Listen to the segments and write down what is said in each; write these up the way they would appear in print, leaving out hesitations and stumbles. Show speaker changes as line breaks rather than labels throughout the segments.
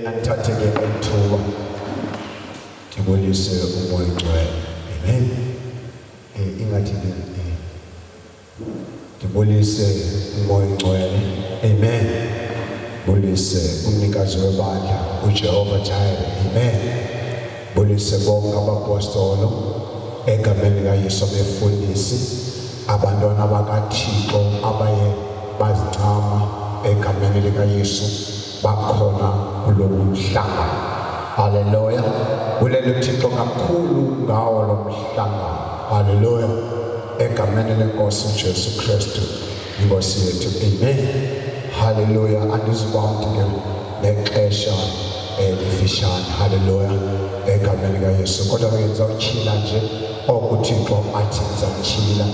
Andithathe ke eli thuba ndibulise uMoya oNgcwele. Amen. Ingathi ke ndibulise uMoya oNgcwele. Amen. Bulise umnikazi webandla uJehova Jireh. Amen. Bulise bonke abapostolo egameni likaYesu abefundisi abantwana bakaThixo abaye bazincama egameni likaYesu bakhona kulo mhlangano. Haleluya. Bulela uThixo kakhulu ngawo lo mhlangano. Haleluya. Egameni lenkosi uJesu Kristu inkosi yethu. Amen. Haleluya. Andizuba mntu ke nexesha elifishane. Haleluya. Egameni likaYesu. Kodwa ke ndizawutyhila nje oku uThixo athi ndizawutyhila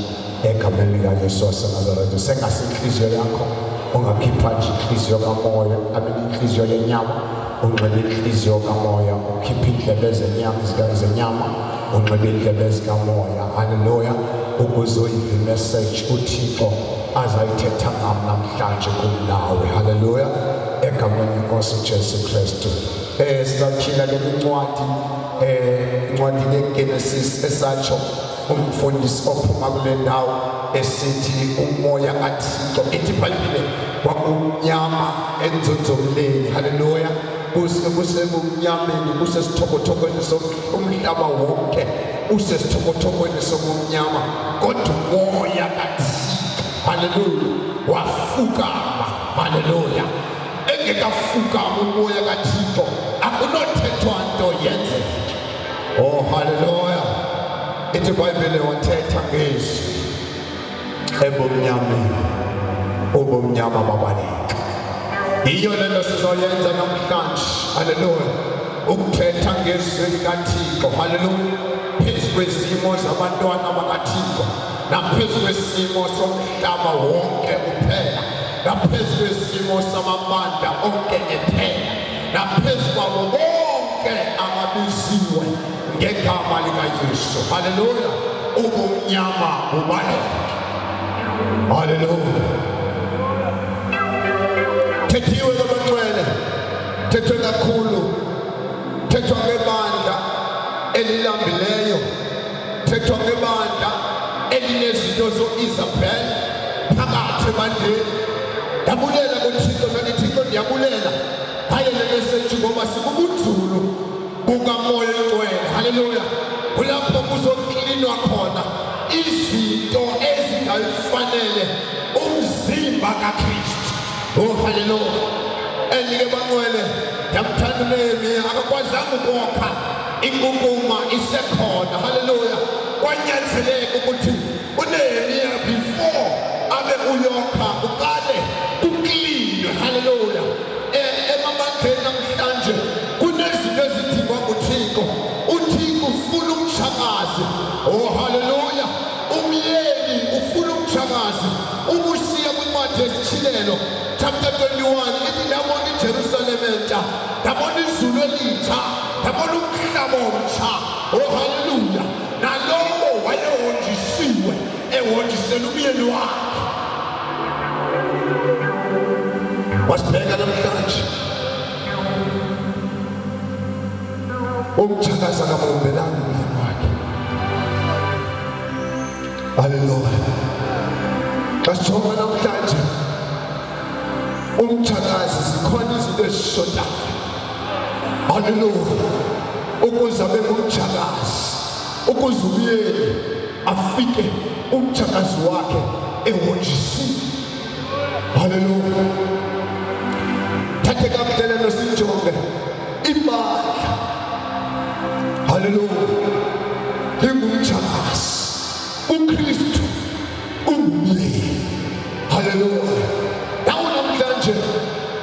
egameni likaYesu waseNazaretha. Sengase intliziyo yakho ungakhipha nje intliziyo kamoya, abe intliziyo yenyama, unxibe intliziyo kamoya, ukhiphe iindlebe zenyama zenyama, unxibe iindlebe zikamoya. Haleluya. Ukuze uyive imessage uThixo azayithetha ngam namhlanje kum nawe. Haleluya. Egameni lenkosi uJesu Kristu. Sizawutyhila ke kwincwadi incwadi yeGenesis esatsho umfundisi ophuma kule ndawo esithi umoya kaThixo. Ithi iBhayibhile kwakumnyama enzonzomleni. Haleluya. Kusebumnyameni, kusesithokothokweni umhlaba wonke usesithokothokweni sobumnyama, kodwa umoya kaThixo, haleluya, wafukama. Haleluya. Engekafukama umoya kaThixo akunothethwa nto yenzeke. Oh, haleluya. Ithi iBhayibhile wathetha ngezwi ebumnyameni, ubumnyama babaleka. Yiyo le nto sizoyenza namhlanje. Haleluya. Ukuthetha ngezwi likaThixo. Haleluya. Phezu kwezimo zabantwana bakaThixo, naphezu kwesimo somhlaba wonke uphela, naphezu kwesimo samabandla onke ephela, naphezu kwabo bonke ababiziwe ngegama likaYesu. Haleluya. Ubumnyama bubaleke. Haleluya. Thethiwe kwabangcwele, thethwe kakhulu, thethwa ngebandla elilambileyo, thethwa ngebandla elinezinto zo-Isabel phakathi ebandleni. Ndabulela kuThixo, ndandithi Thixo ndiyabulela ngayo le meseji ngoba sikubunzulu bukaMoya oNgcwele. Haleluya. Kulapho kuzoklinwa khona izinto ezingayifanele umzimba kaKristu. Oh, haleluya. Elike bangcwele, ndiyamthanda uNehemiya, akakwazanga ukokha inkunkuma isekhona. Haleluya. Kwanyanzeleka ukuthi uNehemiya before abe uyokha uqale kuklinwe. Haleluya. Emabandleni namhlanje kunezinto ezidingwa nguThixo. UThixo ufuna umtshakazi. Oh, haleluya. Umyeni ufuna umtshakazi. Umushiya kwincwadi yesityhilelo chapter 21 ithi ndabona iJerusalem entsha, ndabona izulu elitsha, ndabona umhlaba omtsha. Oh, haleluya. Nalowo wayehonjisiwe ehonjisela umyeni wakhe. Wasibheka namhlanje umtshakazi akamumbelanga umyeni wakhe. Haleluya. Xa sijonga namhlanje umtshakazi zikhona izinto ezishotayo. Haleluya. Ukuze abe ngumtshakazi, ukuze umyeni afike umtshakazi wakhe ehonjisiwe. Haleluya. Thathe kakuhle le nto sijonge ibandla. Haleluya. Lingumtshakazi. uKristu ungumyeni. Haleluya. Nawo namhlanje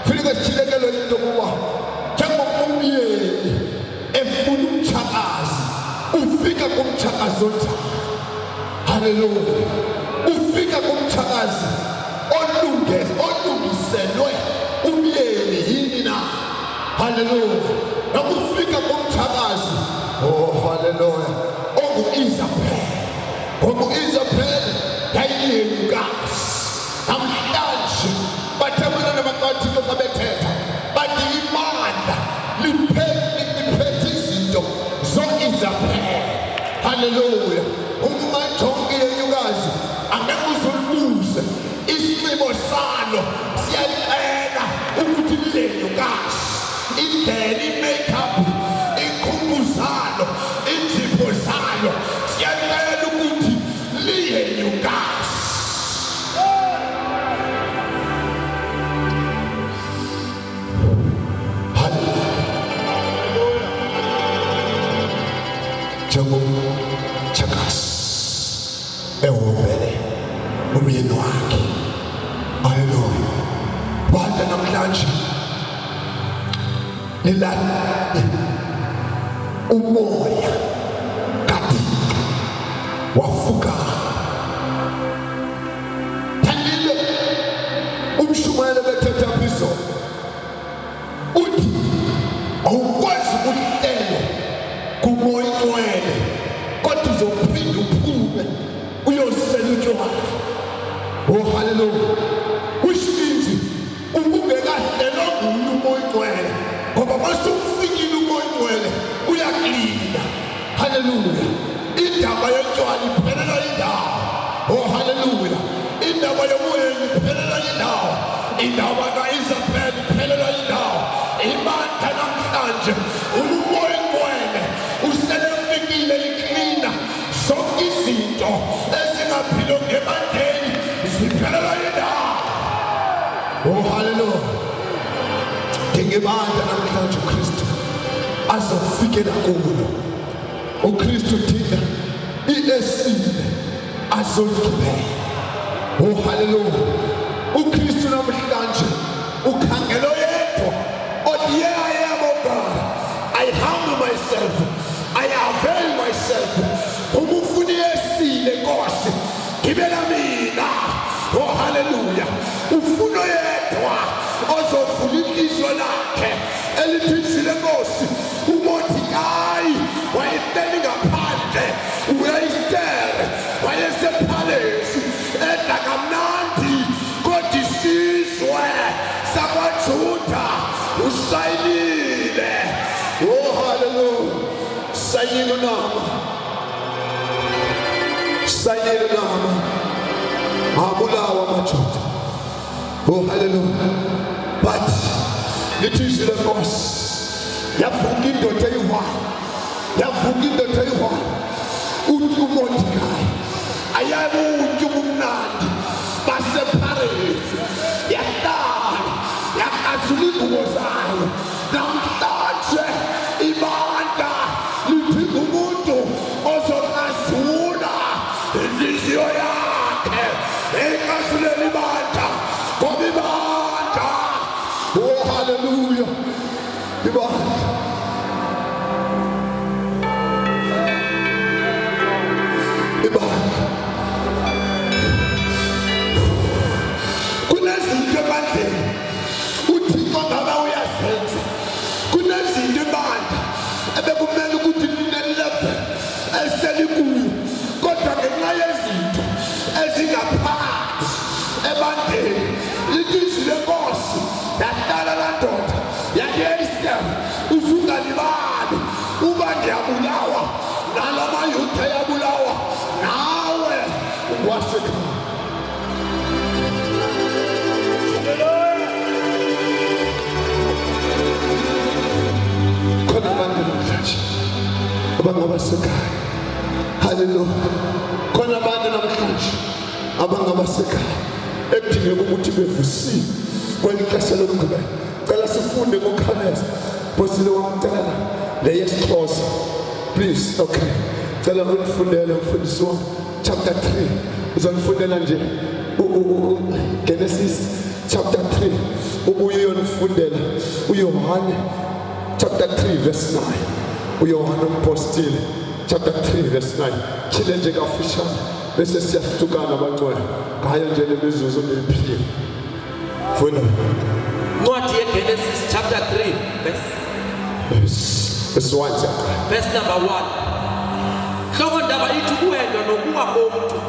funeka sityhilekelwe into yokuba njengoba umyeni efuna umtshakazi, ufika kumtshakazi onjani? Haleluya. Ufika kumtshakazi olungiselwe umyeni yini na? Haleluya. Nokufika kumtshakazi, oh haleluya, ongu-Isabel. Ngoba u-Isabel yayiyelukazi. Namhlanje bathe abantwana bakaThixo xa bethetha bathi ibandla Indlela i-makeup, iinkhumbu zalo, iinzipho zalo siyacela ukuthi liyenyukasi. Haleluya. Njengomtshakazi ehombele umyeni wakhe. Haleluya. Bandla namhlanje lilale umoya kaThixo wafuka thandile umshumayelo bethetha phizolo uthi awukwazi ukuhlelwa kumoya ingcwele kodwa uzophinda uphume uyosela utshwala. Oh haleluya, which means ubungekahlelwa nguye umoya ingcwele, ngoba masukufikile umoya ingcwele uyaklina. Haleluya, indaba yotshwala iphelela indawo. Oh haleluya, indaba yomoyeni iphelela indawo, indaba ka-Isabel iphelela indawo. Ibandla namhlanje umoya ingcwele uselefikile liklina zonke izinto ezingaphilo ngebandleni ziphelela indawo. Oh haleluya, dinga ibandla namhlanje uKristu azofikela kulo. uKristu dinga iesile azoligibela. Oh haleluya, uKristu namhlanje ukhangela oyedwa othi yeah, I am, oh God, I humble myself, I avail myself. Uma ufuna iesile Nkosi, gibela mina. Oh haleluya, ufuna oyedwa ozovula inhliziyo lakhe elithi izwi lenkosi. UMordekayi wayehleli ngaphandle, uEsther wayesephalesi edla kamnandi, kodwa isizwe sakwaJuda usayinile. Oh haleluya, sayinile unama, sayinile unama, abulawa amaJuda. Oh haleluya, but lithi izwi lenkosi, yavuka indoda eyi-one, yavuka indoda eyi-one, uthi uMordekayi ayabutya ubumnandi baseParis, yahlala yakazula ingubo zayo. Namhlanje ibandla lidinga umuntu ozokazula inhliziyo yakhe, ekazulela ibandla, ngoba ibandla, oh haleluya, ibandla ibandla kunezinto ebandleni uThixo ngaba uyazenza. Kunezinto ebandla ebekumele ukuthi line-level eselikuyo, kodwa ngenxa yezinto ezingaphakathi ebandleni, lithi izwi lenkosi, yahlala laa ndoda yathi, Ester, uzungalibali uba ndiyabulawa nala maYuda yabulawa nawe ungwasekhaya. Khona abantu namhlanje abangabasekhaya. Haleluya, khona abantu namhlanje abangabasekhaya ekudingeka ukuthi bevusiwe kweli xesha lokugqibela. Cela sifunde ngokukhawuleza, bhosile wamcela le yesiXhosa please. Okay, cela undifundele mfundisi wam chapter 3, uzondifundela nje Genesis chapter 3, ubuye uyondifundela uYohane chapter 3 verse 9, uYohane umpostile chapter 3 verse 9. Chile nje kafushane bese siyahlukana abangcwele ngayo nje le mizuzu ngiyiphile. Funda.
Ncwadi yeGenesis chapter 3 verse
verse 1 siyaqala.
Verse number 1. Hloko ndaba ithi kuwendwa nokuwa komntu.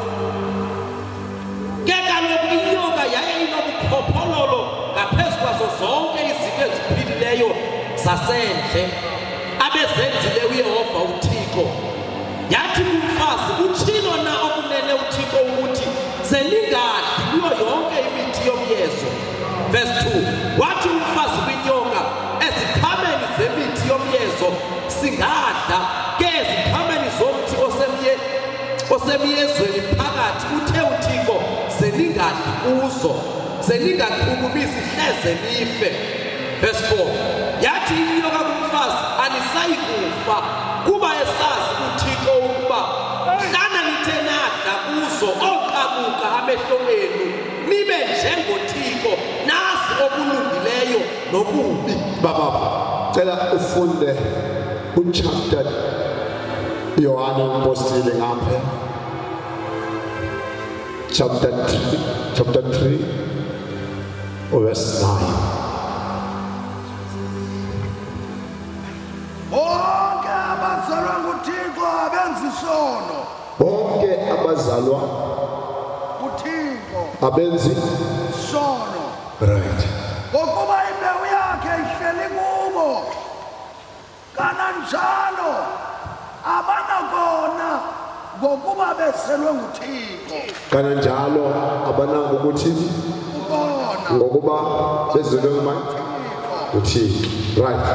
Ke kaloku inyoka yaye inobuqhophololo ngaphezu kwazo zonke izinto eziphilileyo zasendle abezenzile uYehova uThixo. Yathi kumfazi, utshilo na okunene uThixo ukuthi ze ningadli kuyo yonke imithi yomyezo? Verse 2. Wathi umfazi kwinyoka, eziqhameni osemyezweni phakathi, uthe uThixo, ze ningadli kuzo, ze ningachukumisi, hleze nife. Verse 4. Yathi inyoka kumfazi, anisayi kufa, kuba esazi uThixo ukuba mhlana nithe nadla kuzo, oqabuka amehlo enu, nibe njengoThixo, nazi okulungileyo nokubi.
Baba, cela ufunde uchapter Yohane umpostile ngapha. Chapter 3, chapter 3 verse 9.
Bonke abazalwa nguThixo abenzi isono.
Bonke abazalwa
nguThixo
abenzi
sono.
Right.
Ngokuba imbewu yakhe ihleli kubo. Kananjalo abanakona ngokuba beselwe nguThixo.
Kananjalo abanako ukuthi
Ukona
ngokuba bezelwe ngubani? UThixo. Right.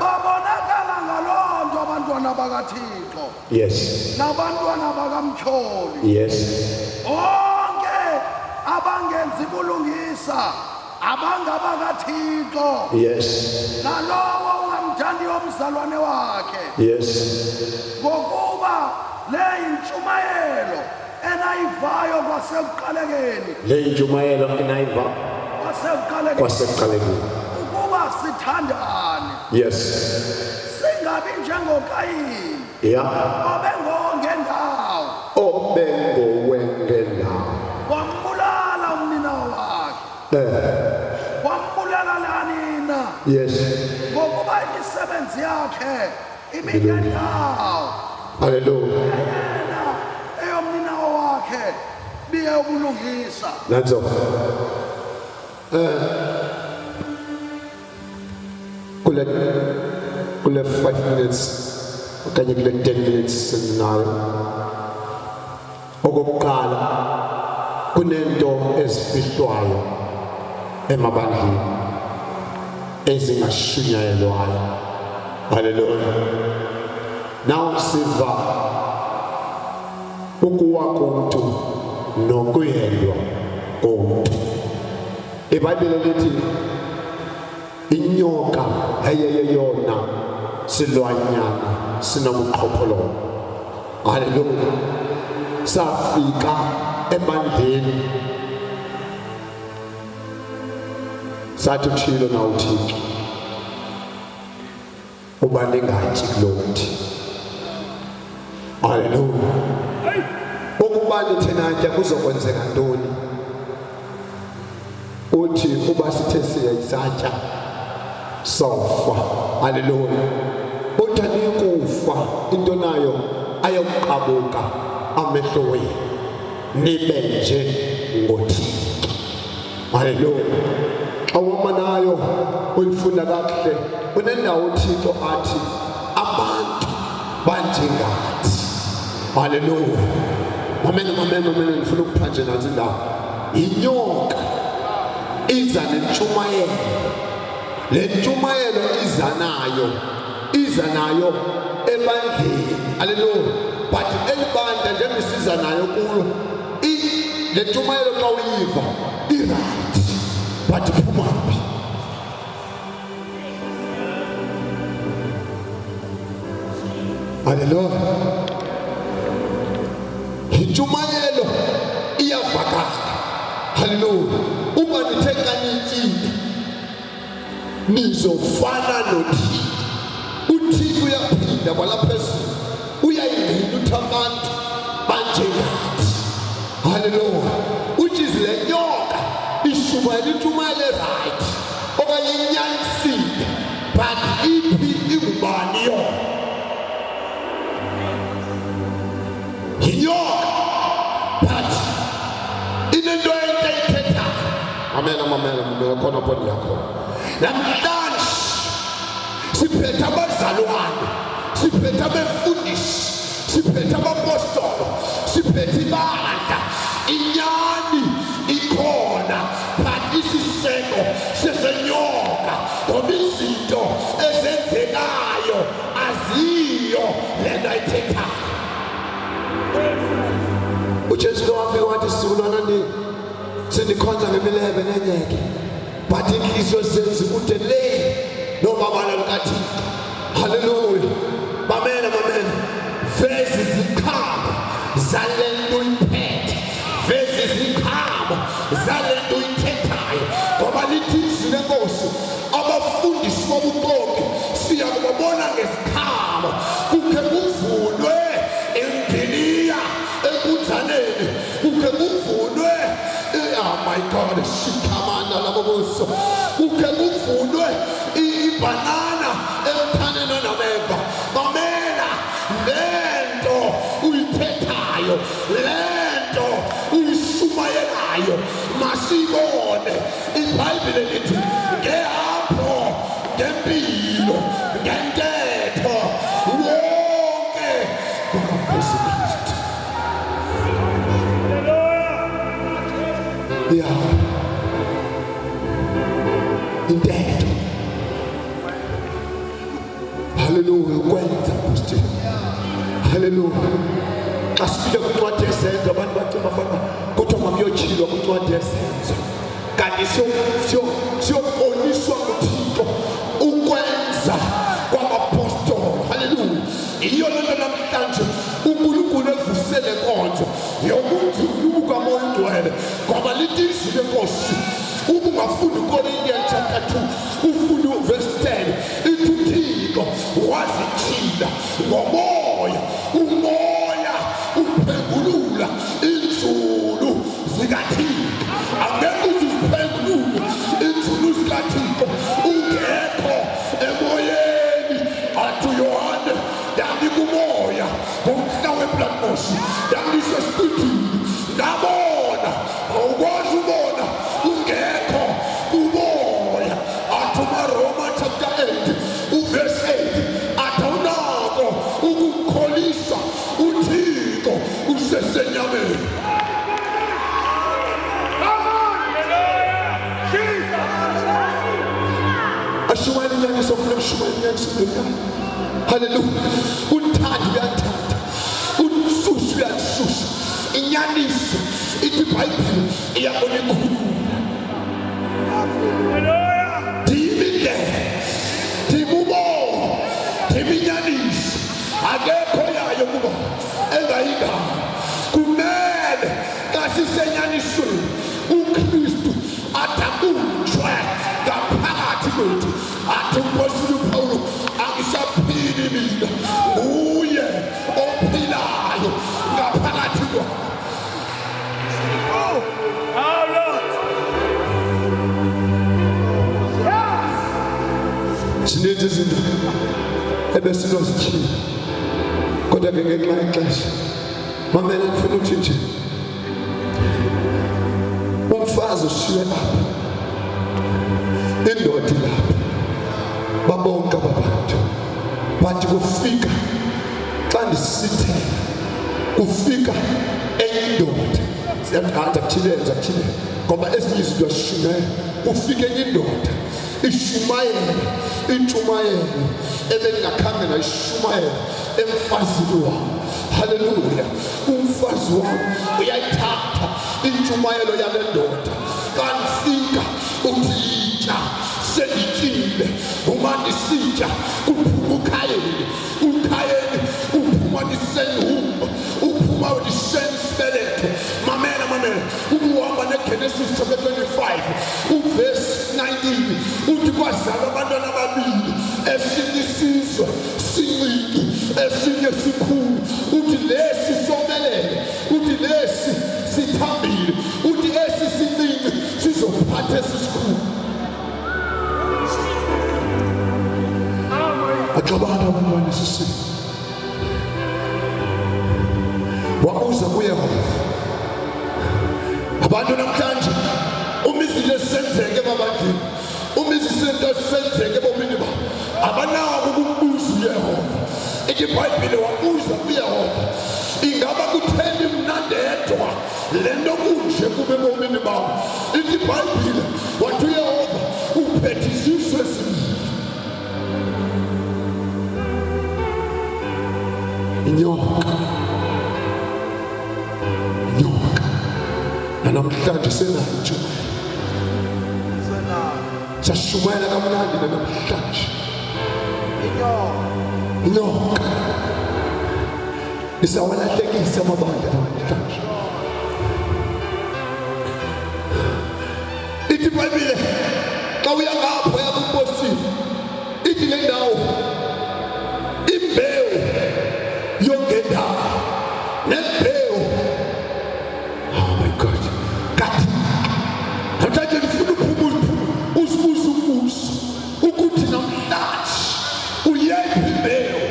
Babonakala ngaloo nto abantwana bakaThixo.
Yes.
Nabantwana bakamtyholi.
Yes.
Bonke abangenzi bulungisa abangabakaThixo.
Yes.
Nalowo ungamthandiyo umzalwane wakhe.
Yes.
Ngokuba le yintshumayelo enayivayo kwasekuqalekeni.
Le yintshumayelo enayiva
kwasekuqalekeni.
Kwasekuqalekeni.
Ukuba sithandane.
Yes.
Singabi njengoKayini.
Yeah.
Obengongendawo.
Obengowengendawo.
Wambulala umnina wakhe. Wambulala lanina.
Yes.
Ngokuba imisebenzi yakhe ibingendawo.
Hallelujah.
Yena eyomninawo wakhe biye ubulungisa.
Nanso. Kule 5 minutes okanye kule 10 minutes sinayo. Okokuqala kunento ezifihlwayo emabandleni ezingashunyayelwayo. Hallelujah. Now siva ukuwa komntu nokuhendwa komntu. IBhayibhile lithi inyoka yayeyeyona silwanyana sinobuqhophololo. Hallelujah. Safika ebandleni sathi utshilo na uThixo uba ningatyi kulo mthi. Haleluya. Ukuba nithe natya kuzokwenzeka ntoni? Uthi uba sithe siyayisatya sofa. Haleluya. Uthi anikufa into nayo ayokuqabuka amehlo wenu nibe nje ngoThixo. Haleluya. Xa uhamba nayo uyifunda kakuhle unendawo uThixo athi abantu banjengathi. Haleluya. Mamela, mamela, mamela, ndifuna ukupha nje nantsi indawo. Yinyoka iza nentshumayelo. Le ntshumayelo iza nayo, iza nayo ebandleni. Haleluya. But eli bandla njengoba isiza nayo kulo, le ntshumayelo xa uyiva i-right, but iphuma phi? Haleluya. Intshumayelo iyavakala. Haleluya. Uma nithe kanityile nizofana noThixo. UThixo uyaphinda kwalaphezulu, uyayingqina uthi abantu banjengathi. Haleluya. Uthi le nyoka ishumayela intshumayelo right okanye inyanisile, but iphi ingubani yona? Yinyoka, but inento ento eyithethayo. Mamela, mamela, mamela, khona apho ndiya khona. Namhlanje siphethe abazalwane, siphethe abefundisi, siphethe abapostolo, siphethe ibandla. Inyani ikhona, but isiseko sesenyoka, ngoba izinto ezenzekayo aziyo le nto ayithethayo. Ujesu ke wafika wathi sizukulwana ndini sindikhonza ngemilebe nenyeke but inhliziyo zenu zikude le nobabala lukathixo. Haleluya. Mamela, mamela, veza iziqhamo zale nto uyiphethe, veza iziqhamo zale nto uyithethayo, ngoba lithi izwi lenkosi abafundisi bobuxoki siya kubabona ngeziqhamo. Kukhe kuvunwe imdiliya enkunzaneni, kukhe kuvunwe, oh my God, shikhamana labo buso, kukhe kuvunwe ibhanana emthaneni onameva. Mamela, lento uyithethayo, lento uyishumayelayo, masibone. Ibhayibhile lithi ngehambo, ngempilo, ngentetho wonke kwakaJesu Kristu. Ya, intetho, haleluya, ukwenza pastor, haleluya. Xa sifika kwincwadi yezenzo abantu bacinga fana kuthiwa makuyotyhilwa kwincwadi yezenzo, kanti siyoboniswa nguthixo ukwenza kwabapostoli. Haleluya. Yiyo le nto namhlanje unkulunkulu evuse le nkonzo yokunzulu bukamoya ongcwele, ngoba lithi izwi lenkosi uma ungafunda uKorinthians chapter 2 ufunde uverse 10, ithi uThixo wazityhila ngomoya, umoya uphengulula inzulu zikaThixo. Angeke uze uziphengulule inzulu zikaThixo ungekho emoyeni. Athi uYohane ndandikumoya ngomhla weplatmos, ndandisesiqithini ndabona. Awukwazi ubona ungekho kumoya. Athi umaRoma chapter 8 uverse 8, athi awunako ukukholisa uThixo usesenyameni. Ashumayela inyaniso, ufuna ukushumayela inyaniso mntwana. Haleluya. Unithanda uyanithanda, unisusa uyanisusa. Inyaniso ithi ibhayibhile iyakunikhulula. Ndimi indlela, ndimi ubomi, ndimi inyaniso, akekho yayo kuba engayingani. Kumele xa sisenyanisweni uKristu adabutshwe ngaphakathi kwethu. Athi umpostoli uPawulu angisaphili mina, nguye ophilayo ngaphakathi kwami.
Our Lord.
Zininzi izinto ebesinozityhila, kodwa ke ngenxa yexesha, mamela, ndifuna uthi nje umfazi ushiywe apha, indoda ilapha, babonke aba bantu. Bathi kufika xa ndisithela, kufika enye indoda, siyaqhatha kuthile kuthile, ngoba ezinye izinto asishumayela. Kufika enye indoda ishumayela intshumayelo ebengingakhange nayishumayela emfazini wami. Haleluya. Umfazi wami uyayithatha intshumayelo yale ndoda, kanifika uthi yitya, sendityile. Uma ndisitya kuphuma ukhayeni, ukhayeni uphuma ndisenhumba, uphuma ndisensibeletho. Mamela, mamela, ubuhamba neGenesis chapter 25 uverse 19, uthi kwazalwa abantwana ababili, esinye isizwe sincinci, esinye sikhulu. Uthi lesi somelele, uthi lesi sithambile, uthi esi sincinci sizophatha esisikhulu. Axabana abantwana esisini. Wabuza kuYehova. Abantu namhlanje uma izinto ezisenzeke emabandleni, uma izinto ezisenzeke ebomini babo, abanako ukumbuza uYehova. Ithi iBhayibhile wabuza kuYehova, ingaba kutheni mna ndedwa le nto kunje kube ebomini bam? Ithi iBhayibhile wathi uYehova uphethe izizwe ezimbili, inyoka. Nanamhlanje senayo intshumayelo. Sashumayela kamnandi nanamhlanje. Inyoka isawalahlekisa amabandla namhlanje. Ithi iBhayibhile xa uya ngapho yakumpostile ithi le ndawo imbewu yongendawo nembewu, oh my God, kathi namhlanje ndifuna uphuma uzibuze umbuzo ukuthi namhlanje uyephi imbewu,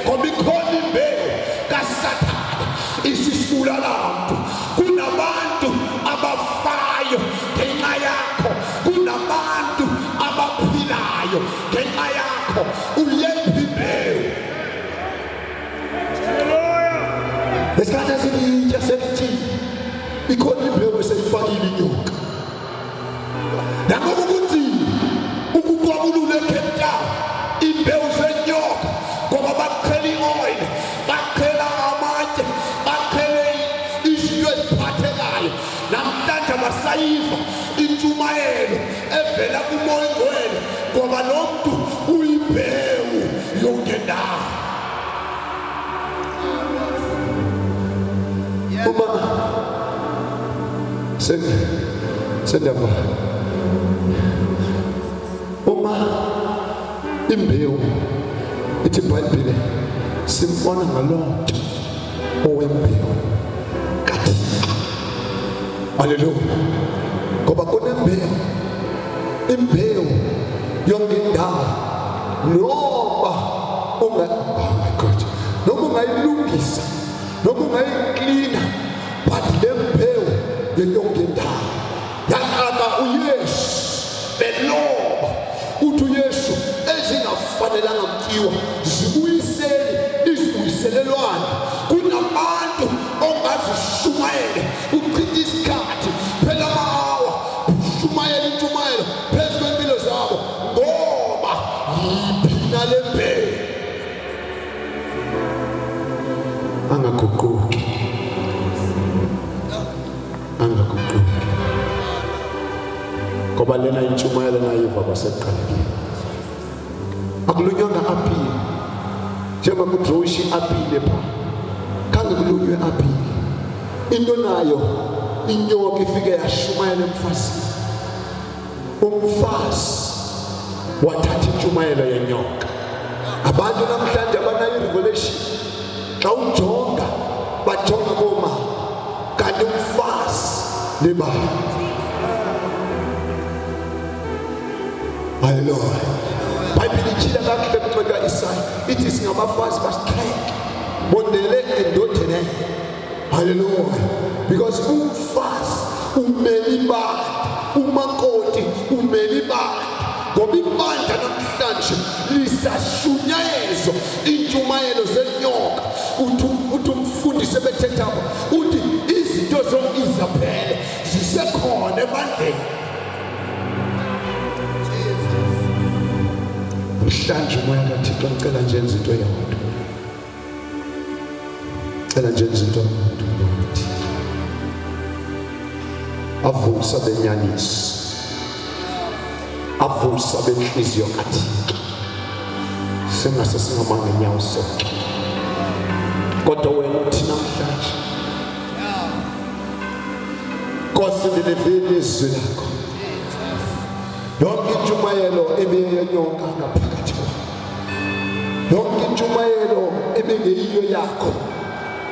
ngoba ikhona imbewu kaSathane isisibulala mntu. Kunabantu abafayo ngenxa yakho, kunabantu abaphilayo ngenxa yakho. Uyephi imbewu? Lesikhathi esilitsha selithile, ikhona imbewu eseyifakile inyoka. Nangoku kunzima ukukwabulula eCape Town imbewu zenyoka, ngoba baqhela i-oil, baqhela amatye, baqhele izinto eziphathekayo. Namhlanje abasayiva intshumayelo evela kuMoya oNgcwele, ngoba lo mntu uyimbewu yonke ndawo. Uma sendiyava uma imbewu ithi iBhayibhile simbona ngaloo nto owembewu kaThixo. Haleluya! Ngoba kunembewu, imbewu yonke indawo, noba unga, oh my God, noma ungayilungisa, noma ungayiklina, but le mbewu yeyonke indawo. Yaqaka uYesu beloba, uthi uYesu ezingafanelanga kutyiwa zibuyiseni, izibuyiselelwane. Kunabantu ongazishumayele, uchitha isikhathi phela ama-awa ushumayela intshumayelo phezu kwempilo zabo, ngoba yiphi nale mbewu angaguquki, angaguquki, ngoba lena intshumayelo nayiva kwasekuqaleni. Akulunywanga apile njengoba kudrowisha iapile pha, khange kulunywe apile. Into nayo inyoka ifike yashumayela emfazini, umfazi wathatha intshumayelo yenyoka. Abantu namhlanje abanayo i-revelation, xa ujonga bajonga koomama, kanti umfazi libala. Haleluya! Bhayibhile ityhila kakuhle kwincwadi kaIsaya, ithi singabafazi basixhenxe bondele endodeni. Haleluya! Because umfazi umele ibandla, umakoti umele ibandla, ngoba ibandla namhlanje lisashunyayezwa iintshumayelo zenyoka. Uthi umfundisi ebethetha apha, uthi izinto zo-Isabhele zisekhona ebandleni namhlanje. Umoya kaThixo, ngicela nje enze into eyodwa, cela nje enze into eyodwa, umoya kaThixo avusa benyaniso, avusa benhliziyo kaThixo. Singase singamanga inyawo sonke, kodwa wena uthi namhlanje, Nkosi, ndilivile izwi lakho, yonke intshumayelo ebiyenyoka ngaphakathi kwam, yonke intshumayelo ebingeyiyo yakho,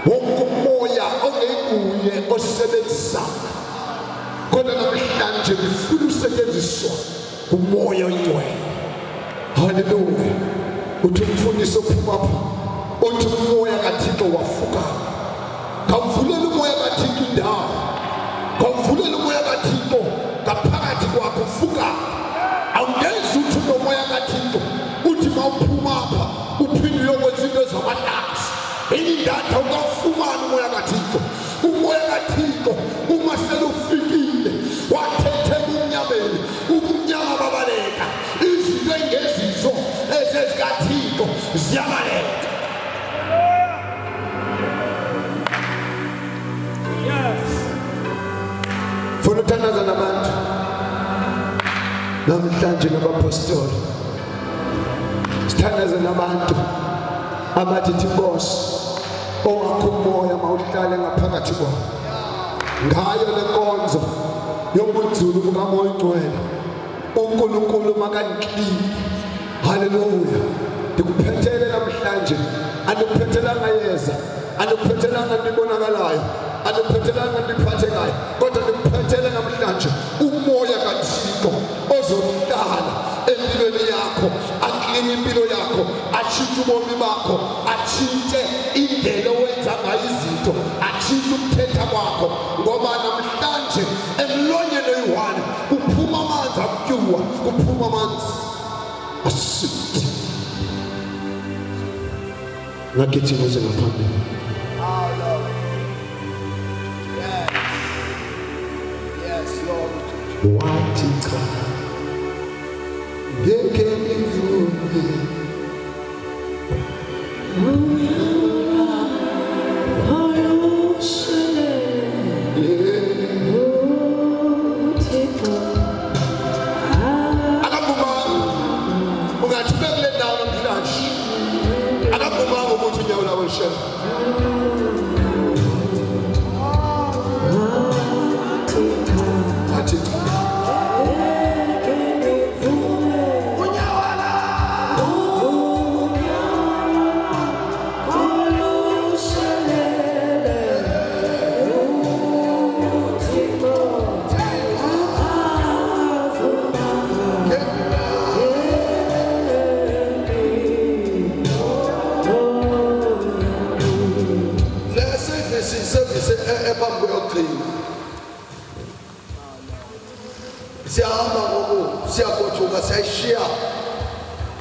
wonke umoya ongenguye osebenzisana, kodwa namhlanje ngifuna usetshenziswa umoya oyingcwele. Haleluya! Uthi umfundisi ophuma apha, uthi umoya kaThixo wafukama. Khawuvulela umoya kaThixo indawo, khawuvulela umoya kaThixo ngaphakathi kwakho, fukama. Awungezi uthi unomoya kaThixo, uthi mawuphuma apha uphinde uyokwenza into ezamahlazo. Enye indatha ukawufumana umoya kaThixo. Umoya kaThixo uma selufikile wathethe ebumnyameni, ubumnyama babaleka. Izinto engezizo ezezikaThixo ziyabaleka. Namhlanje nabapostoli sithandaze nabantu abathi thi Nkosi owakho umoya mawuhlale ngaphakathi kwabo ngayo le nkonzo yobunzulu bukamoya ongcwele uNkulunkulu makandiklile haleluya ndikuphethele namhlanje andikuphethelanga yeza andikuphethelanga nto ibonakalayo andikuphethelanga nto iphathekayo kodwa ndikuphethele namhlanje umoya kathixo ozohlala empilweni yakho akline impilo yakho atshintshe ubomi bakho atshintshe indlela owenza ngayo izinto atshintshe ukuthetha kwakho ngoba namhlanje emlonyeni oyi-one kuphuma amanzi akutyuwa kuphuma amanzi aswiti ngagijima uze ngaphambili. Wathi cha ngeke ngivume. Akavumanga ungathi ube kule ndawo namhlanje akavumanga ukuthi unyawo labo lushele. Athi cha.
Le service service ephambi kweyokugcina. Siyahamba ngoku siyagoduka siyayishiya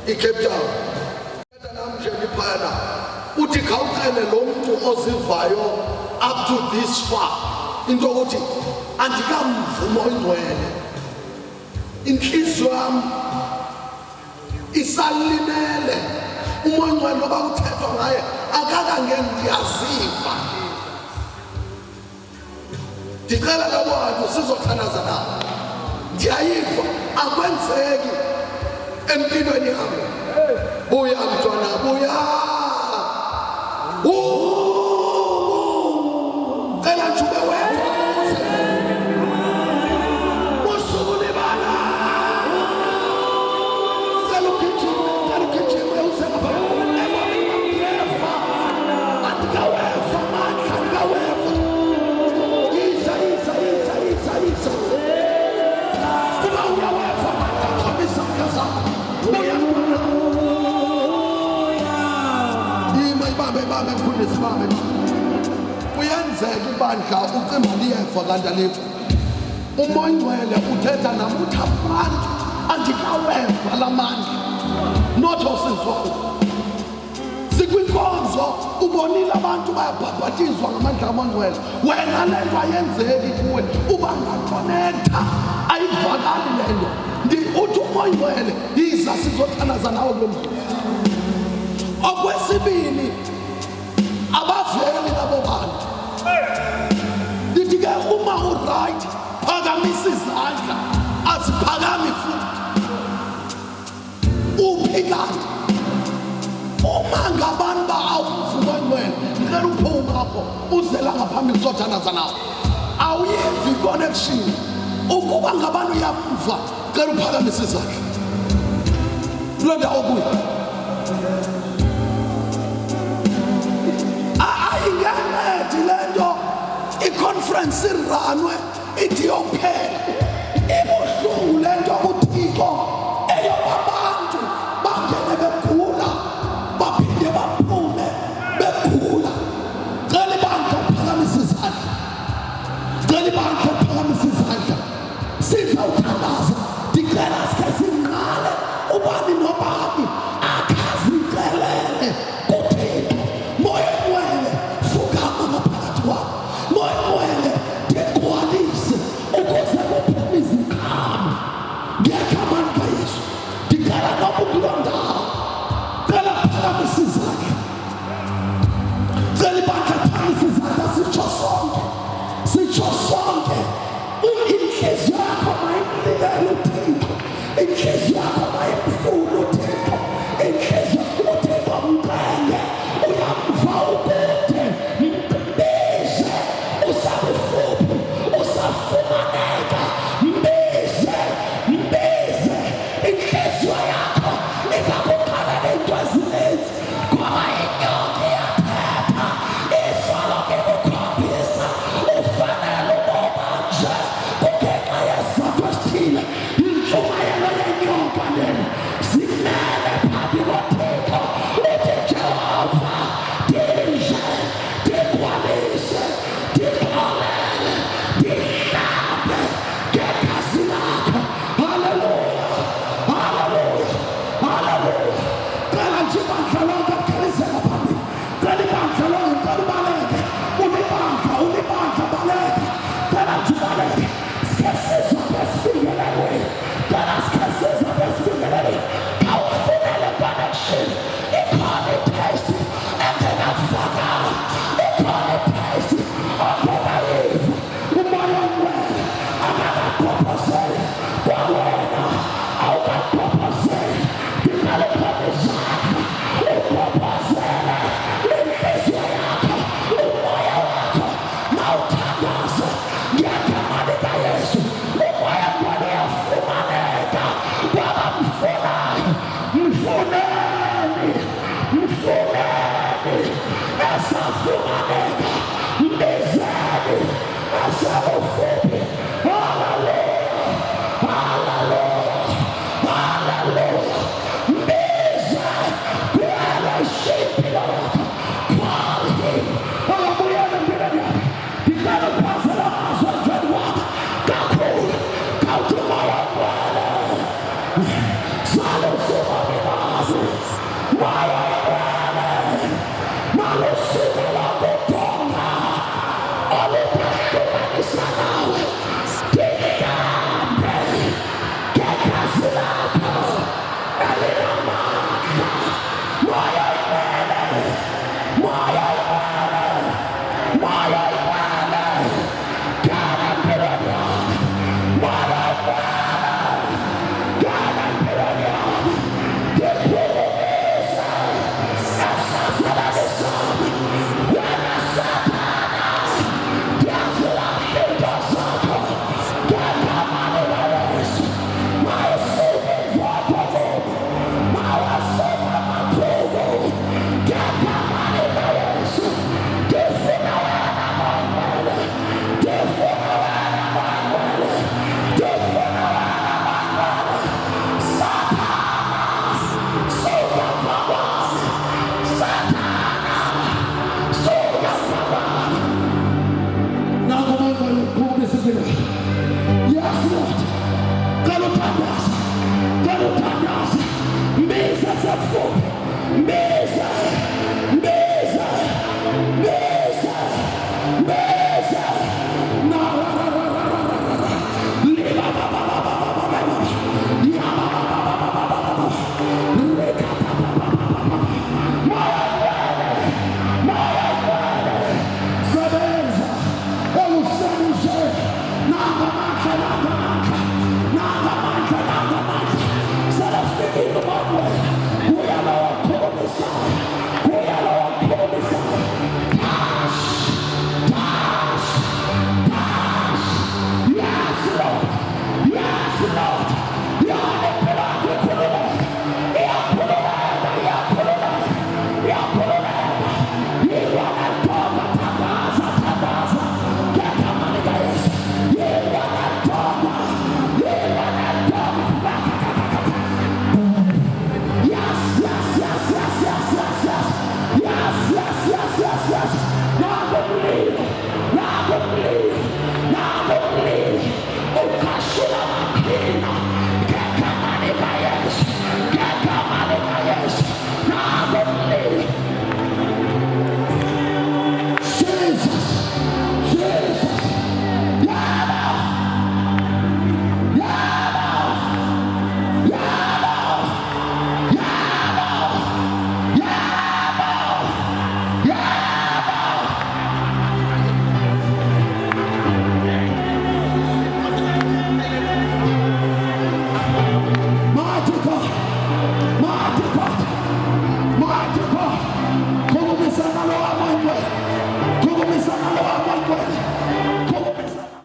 iCape Town. Thetha nam nje ndiphayana uthi khawucele lo mntu ozivayo up to this far into yokuthi andikamvumo oyingcwele intliziyo yam isalimele umoya ongcwele noba kuthethwa ngaye akakangeni ndiyaziva ndicela labo bantu sizothandaza nabo ndiyayiva akwenzeki empilweni yami buya mntwana buya cela nje ube wedwa usukulibala cela ugijime cela ugijime uze ngapha ndiyeva andikaweva amandla andikaweva yiza yiza yiza yiza yiza kuba uyaweva amandla xhoma izandla zakho buya mntwana ima ibambe ibambe mfundisi ibambe kuyenzeka ibandla ucimba liyeva kanti alikho umoya oyingcwele uthetha nam uthi abantu andikaweva la mandla not osizwayo sikwinkonzo ubonile abantu bayabhabhatizwa ngamandla amangcwele wena le nto ayenzeki kuwe uba ngakonektha ayivakali le nto uthi umoyingcwele yiza sizothandaza nawe kulo mzuzu okwesibini abaveli labo bantu ndithi ke uma urayithi phakamisa izandla aziphakami futhi uphi kanti uma ngabantu ba awumvuka ngcwele ngicela uphume apho uzela ngaphambili sothandaza nawo awuyivi connection ukuba ngabantu uyamva cela uphakamise izandla kuloo ndawo kuyo ayingencedi le nto iconference iranwe ithi yophela ibuhlungu le nto kuthixo eyoba abantu bangene begula baphinde baphume begula cela ibandla uphakamise izandla cela ibandla uphakamise izandla sizawuthandaza ndicela sikhe sinqale ubani nobani akhazicelele kuthixo moya ngcwele fukama ngaphakathi kwakho moya ngcwele ndigcwalise ukuze kuphume iziqhamo ngegama likayesu ndicela noba ukuloo ndawo cela phakamisa izandla cela ibandla phakamisa izandla sitsho sonke sitsho sonke inhliziyo yakho mayimnikele uthixo. Ikhona itest engenakufakala, ikhona itest ongenayiva. Umoya ongcwele akakagobhozeli kwawena, awukagobhozeli. Ndicela uphathe izandla ugobhozele inhliziyo yakho, umoya wakho, mawuthandaze ngegama likaYesu. Umoya ongcwele uyafumaneka kwabamfunayo. Mfuneni, mfuneni esafumaneka, mbizeni esekufuphi. Haleluya, haleluya, haleluya. Mbize kuyele impilo yakho. Call him. Akabuyele empilweni yakho. Ndicela uphasele amazwi emveni kwakho kakhulu. Khawuthi umoya ongcwele. Salusuka moya ongcwele. Malusuka lokudonga olungahlukanisa nawe. Ndiyambe ngegazi lakho elinamandla. Moya.